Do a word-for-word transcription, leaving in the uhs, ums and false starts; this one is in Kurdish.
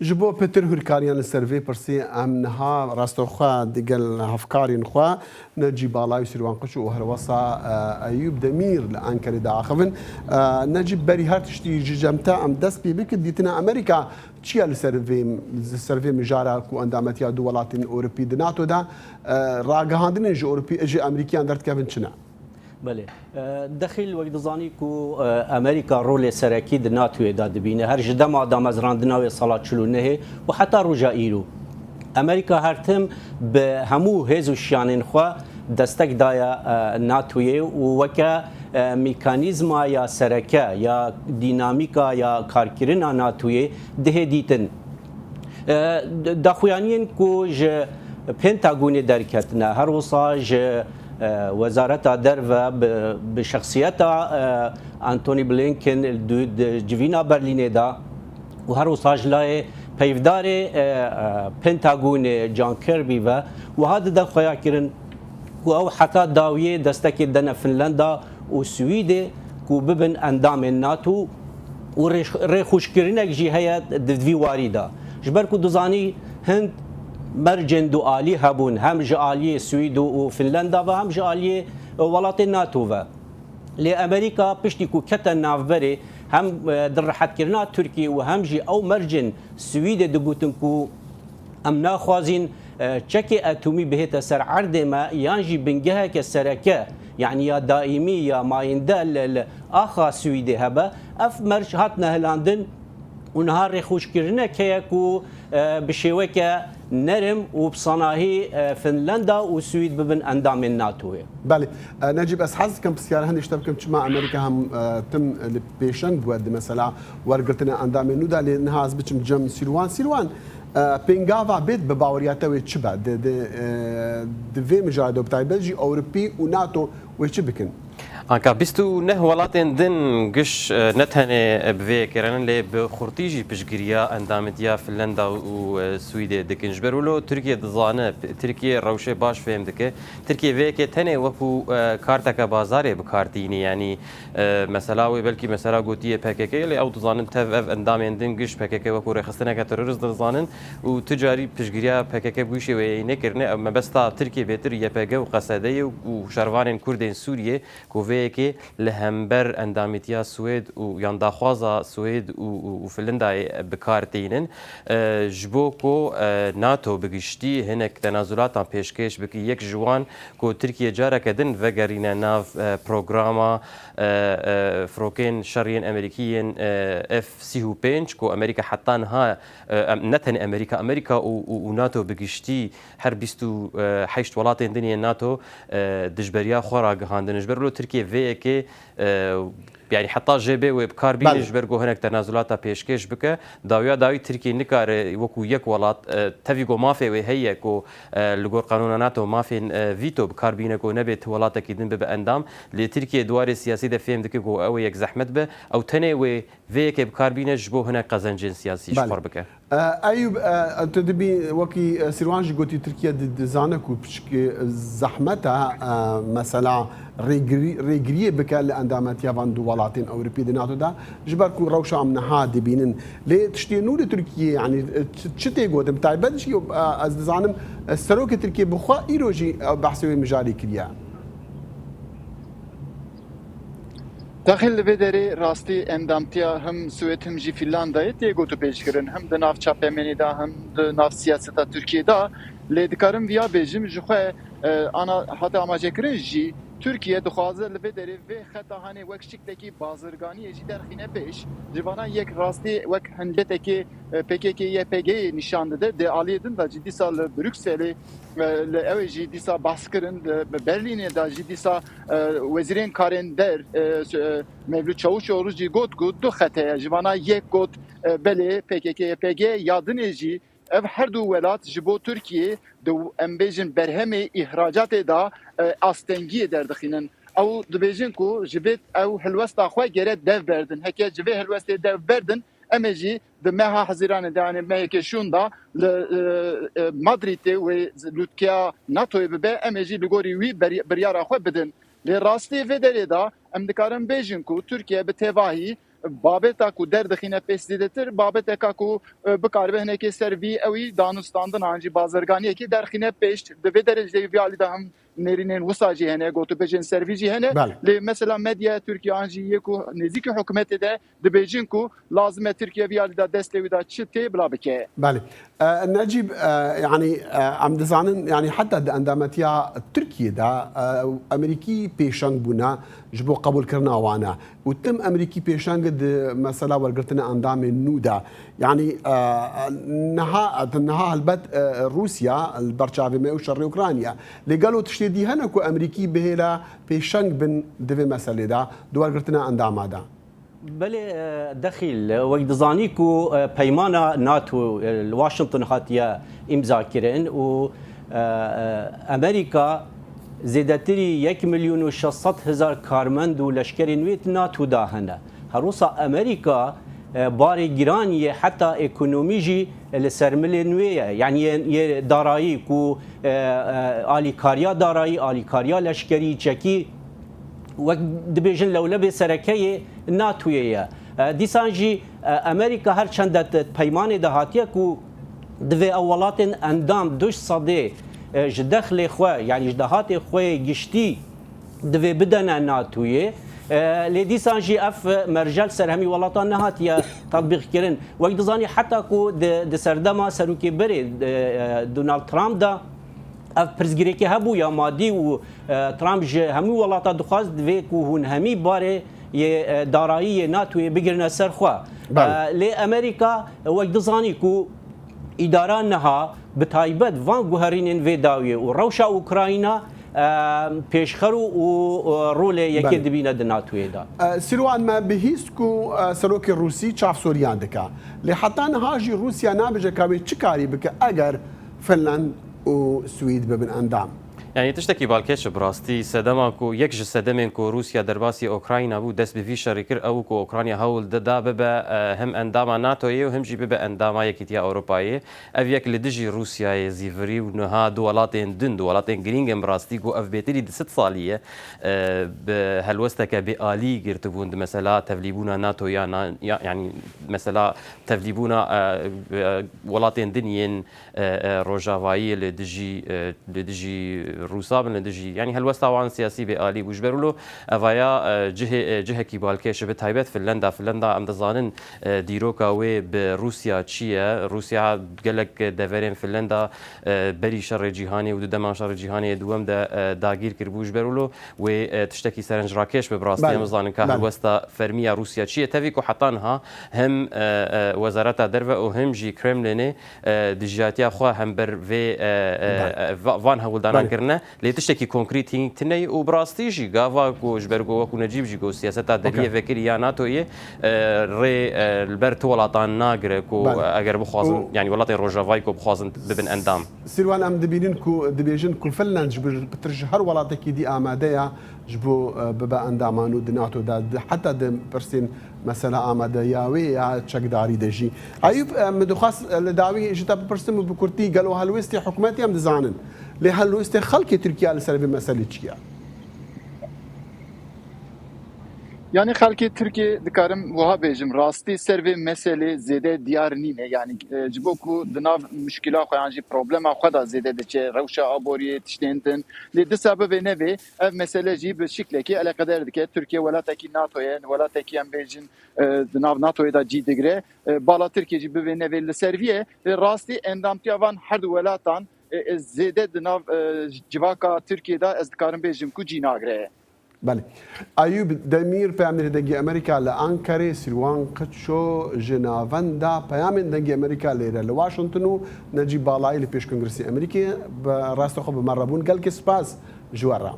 Ji bo pitir hûrkariyan li ser vê pirsê, em niha rastoxwe digel hevkarên xwe Necî Balay û Sîrwan Qiço û herwesa, e, Eyûb Demîr li Enkerê diaxivin. E, Necîb, berî her tiştî ji cem te em dest pê bikin dîtina Amerîka çi ye li ser vê, li ser vê mijara ku endametiya du welatên Ewropî di NATO de, e, ragihandinên ji Ewropî, ji Amerîkiyan derdikevin çi ne? Belê. E, Dexîl wek dizanî ku, e, Amerîka rolê serekî di NATOyê de dibîne. Her ji dema damezrandina wê sala çil û nehê û heta roja îro. Amerîka her tim bi hemû hêz û şiyanên xwe destek daye, e, NATOyê û weke, e, mekanîzma ya sereke ya dînamîka ya karkirina NATOyê dihê dîtin. E, d-, daxuyaniyên ku ji Pentagonê derketine, her wisa ji, e, Wezareta Derve bi, bi şexsiyeta, e, Antony Blinken di, di civîna Berlînê de û her wisa ji layê peyvdarê, e, e, Pentagonê John Kirby ve wiha dide xuyakirin ku ew heta dawiyê destekê dene Finlanda û Swîdê ku bibin endamên NATO û rêx-, rêxûşkirinek jî heye di vî warî de. Ji ber ku dizanî hind mercên dualî hebûn, hem ji aliyê Swîd û, û Finlanda ve, hem ji aliyê, e, welatê NATO ve. Lê Amerîka piştî ku kete navberê, hem, e, di rihetkirina Tirkiyê û hem jî ew mercên Swîdê digotin ku em naxwazîn, e, çekê etomî bihête ser erdê me yan jî bingeheke sereke, yanî ya daîmî ya mayînde li, li axa Swîdê hebe, ev merc hatine hilandin û niha rêxûşkirinek heye ku, e, bi şêweke nerm û bi sanahî, e, Finlanda û Swîd bibin endamên NATOyê. Belê. E, Necîb, ez hez dikim pisyara hindê ji te bikim, çima Amerîka hem, e, tim li pêşeng bûye di mesela wergirtina endamên nû de, lê niha ez biçim cem Sîrwan. Sîrwan, e, pêngava bêt bi baweriya te wê çi be? Di, di, e, di vê mijarê de, bi taybet jî Ewropî û NATO wê çi bikin? Anka bîst û neh welatên din giş, e, ne tenê, e, bi vê yekê re ne, lê bi xurtî jî piştgiriya endametiya Finlanda û, e, Swîdê dikin. Ji ber wilo Tirkiye dizane, Tirkiye rewşê baş fêm dike. Tirkiye vê yekê tenê wekû, e, karteke bazarê bi kar tînî. Yanî, e, mesela wê belkî mesela gotiye P K K, lê ew dizanin tev ev endamên din giş P K K wekû rêxistineke terorist dizanin û tu carî piştgiriya P K K bi wî şêweyê nekirine. Ev mebesta Tirkiye bêtir Y P G û Q S D ye û şervanên Kurdên Sûriyê ku vê yekê li hember endamîtiya Swêd û yan daxwaza Swêd û, û, û Finlandayê bi kar tînin. E, ji bo ku, e, NATO bi giştî hinek tenazulatan pêşkêş bike, yek ji wan ku Tirkiye careke din vegerîne nav, e, programa, e, e, firokên şeriyên Amerîkî yên, e, F sî û pênc ku Amerîka heta niha, e, em, ne tenê Amerîka, Amerîka û, û, û NATO bi giştî her bîst û heşt welatên din yên NATO, e, dijberiya xwe ragihandin. Ji ber wilo Tirkiye vê yekê, e, yanî heta jê bê wê bi kar bîne. Belê. Ji ber ku hinek tenazulata pêşkêş bike, dawiya dawî Tirkiye nikare wekû yek welat, e, tevî ku mafê wê heye ku, e, li gor qanûna NATO mafên, e, vîto bi kar bîne ku nebê ti welatekî din bibe endam. Lê Tirkiye di warê siyasî de fêm dike ku ew ê yek zehmet be. Ew tenê wê vê yekê bi kar bîne ji bo hinek qezencên siyasî ji Belê. xwe bike. E, Eyûb, e, tu dibî wekî, e, Sîrwan jî gotî, Tirkiye di-, dizane ku piçkî zehmet e, e, mesela rêgirî-, rêgiriyê bike li endametiya van du welatên Ewropî di NATO de, ji ber ku rewşa em niha dibînin. Lê tiştê nû li Tirkiye, yanî, e, çi, çi tê gotin? Bi taybet jî, e, ez dizanim, e, serokê Tirkiye bi xwe îro jî, e, behsê wê mijarê kiriye. Dexîl li vê derê rastî endamtiya him Swêd him jî Fînlandayê tê gotûbêjkirin, him di nav çapemenê de, him di nav siyaseta Tirkiyê de. Lê dikarim viya bêjim, ji xwe, e, ana hate amajekirin jî, Tirkiye dixwaze li vê derê vê xeta hanê wek şiklekî bazirganiyê jî derxîne pêş. Ji vana yek rastî wek hincetekê, e, P K K Y P G'yê nîşan dide. Di aliyê din de jî dîsa li Brukselê, e, li ew ê jî dîsa behs kirin. Di Berlînê de jî dîsa, e, wezîrên karên der, e, s-, e, Mevlût Çavuşoğlu jî got ku du xet heye. Ji vana yek got, e, belê P K K Y P G, ya dinê jî ev her du welat ji bo Tirkiyê di, em bêjin, berhemê îhracatê de, e, astengiyê derdixînin. Ew dibêjin ku ji vê ew hilwesta xwe gere dev berdin. Heke ji vê hilwestê dev berdin, em ê jî di meha Hezîranê de, yanî mehekê şûn de li, e, e, Madrîdê wê lûtkeya NATOyê bibe, em ê jî li gorî wî beri-, biryara xwe bidin. Lê rastî vê derê de em dikarin bêjin ku Tirkiye bi tevahî babeta ku derdixîne pêş zêdetir, babeteka ku, e, bikaribe hinekê ser vî ewî danûstandin an jî bazirganiyekê derxîne pêş. Di vê dereceyê vî alî de him nêrînên wisa jî hene, gotûbêjên ser vî jî hene. Belê. Lê mesela medyaya Tirkiye an jî yê ku nêzîkî hikûmetê de dibêjin ku lazim e Tirkiye vî alî de destê wî de çi tê bila bike. Belê. E, Necîb, e, yanî, e, em dizanin, yanî heta di endametiya Tirkiyê de, e, Amerîkî pêşeng bûne ji bo qebûlkirina wane. Û tim Amerîkî pêşeng di mesela wergirtina endamên nû de. Yanî, e, niha, niha helbet, e, Rûsya li ber çavê me û şerê Ukrayna. Lê gelo tiştê dî hene ku Amerîkî bihêle pêşeng bin di vê meselê de, di wergirtina endama de? Belê, e, Dexîl, wek dizanî ku, e, peymana NATO, e, li Washington hatiye îmzakirin û, e, e, Amerîka zêdetirî yek milyon û şeş sed hezar karmend û leşkerên wê di NATO de hene. Her wisa Amerîka, e, barê giran yê heta ekonomî jî li ser milên wê ye. Yanî yê, yê darayî ku, e, e, alîkariya darayî, alîkariya leşkerî, çekî, wek dibêjin lewlebê sereke yê NATOyê ye. E, dîsan jî, e, Amerîka her çend di peymanê de hatiye ku divê ew welatên endam du sedê, e, ji dexlê xwe, yanî ji dahatê xwe yê giştî divê bidene NATOyê. E, lê dîsan jî ev mercel ser hemî welatan nehatiye tetbîqkirin. Wek dizanî heta ku di, di serdema serokê berê, e, e, Donald Trump de ev pirsgirêkê hebû ya madî û, e, Trump ji hemû welata dixwest divê ku hûn hemî barê yê, e, darayî yê NATOyê bigirine ser xwe. Belê. E, lê Amerîka, e, wek dizanî ku îdara niha bi taybet van guherînên vê dawiyê û rewşa Ukrayna, e, pêşxer û, û, e, rolê yekê Belê. dibîne di NATOyê de. E, Sîrwan, me bihîst ku, e, serokê Rûsî çavsoriyan dike. Lê heta niha jî Rûsya nabêje ka wê çi karî bike eger Finland û Swîd bibin endam. Yanî tiştekî balkêş e bi rastî, sedema ku yek ji sedemên ku Rûsya derbasî Ukrayna bû, dest bi vî şerî kir, ew ku Ukrayna hewl dida bibe, e, him endama NATOyê û him jî bibe endama Yekîtiya Ewropayê. Ev yek li dijî Rûsyayê zîvirî û niha du welatên din, du welatên girîng in bi rastî ku ev bêtirî di sed salî ye, e, bi helwesteke bêalî girtibûn di mesela tevlîbûna NATO ya na-, ya, yanî mesela tevlîbûna, e, e, welatên din yên, e, e, rojavayî li dijî, e, li dijî Rûsa bin, li dijî, yanî helwesta wan siyasî bêalî bû. Ji ber wilo evaya, e, cihê, e, cihekî balkêş e, bi taybet Finlanda. Finlanda em dizanin, e, dîroka wê bi Rûsya çi ye? Rûsya gelek deverên Finlanda, e, berî şerê cîhanê û di dema şerê cîhanê yê duwem de, e, dagîr kiribû. Ji ber wilo wê, e, tiştekî serenc rakêş be bi rastî. Belê, Em dizanin ka belê. helwesta fermî ya Rûsya çi ye? Tevî ku heta niha him, e, e, Wezareta Derve û him jî Kremlinê, e, dijiyatiya xwe hember vê, e, e, Belê. e, va-, van hewldanan Belê. kirine. Lê tiştekî konkrît hîn tune ye û bi rastî jî gava ku ji ber ku wekû Necîb jî got siyaseta deriyê Okey. vekirî ya NATOyê, e, rê, e, li ber tu welatan nagire ku, Belê. e, eger bixwazin, Û yanî welatên Rojavayê ku bixwazin bibin endam. Sîrwan, em dibînin ku dibêjin ku Finland ji bir pitir ji her welatekî dî amade ye ji bo, e, bibe endaman û di NATO de, di, heta di pirsên mesela amadeya wê ya çekdarî de jî. Eyûb, e, min dixwest, e, li dawî ji te bipirsim û bi kurtî gelo helwêstê hikûmetê em dizanin. Lê helwêstê xelkê Tirkiye li ser vê meselê çi ye? Yanî xelkê Tirkiyê dikarim wiha bêjim, rastî ser vê meselê zêde diyar nîne. Yanî, e, ji bo ku di nav muşkila xwe yan jî problema xwe de zêde diçe, rewşa aboriyê, tiştên din. Lê disa bibe nevê, ev mesele jî bi şiklekî eleqeder dike. Tirkiye welatekî NATO ye, welatekî em bêjin, e, di nav NATOyê de cî digire. E, bala Tirkiye jî bibe nevê li ser vî ye. Lê rastî endamtiya van her du welatan, e, e, zêde di nav, e, civaka Tirkiye de ez dikarim bêjim ku cî nagire. Belê. Eyûb Demîr, peyamnêrê Dengê Amerîka li Ankarê, Sîrwan Qiço ji Navenda Peyamên Dengê Amerîka lêre li Washington û Necîb Balayî li pêş Kongresê Amerîkê, bi rastê xwe bi me re bûn. Gelkê spas ji we re.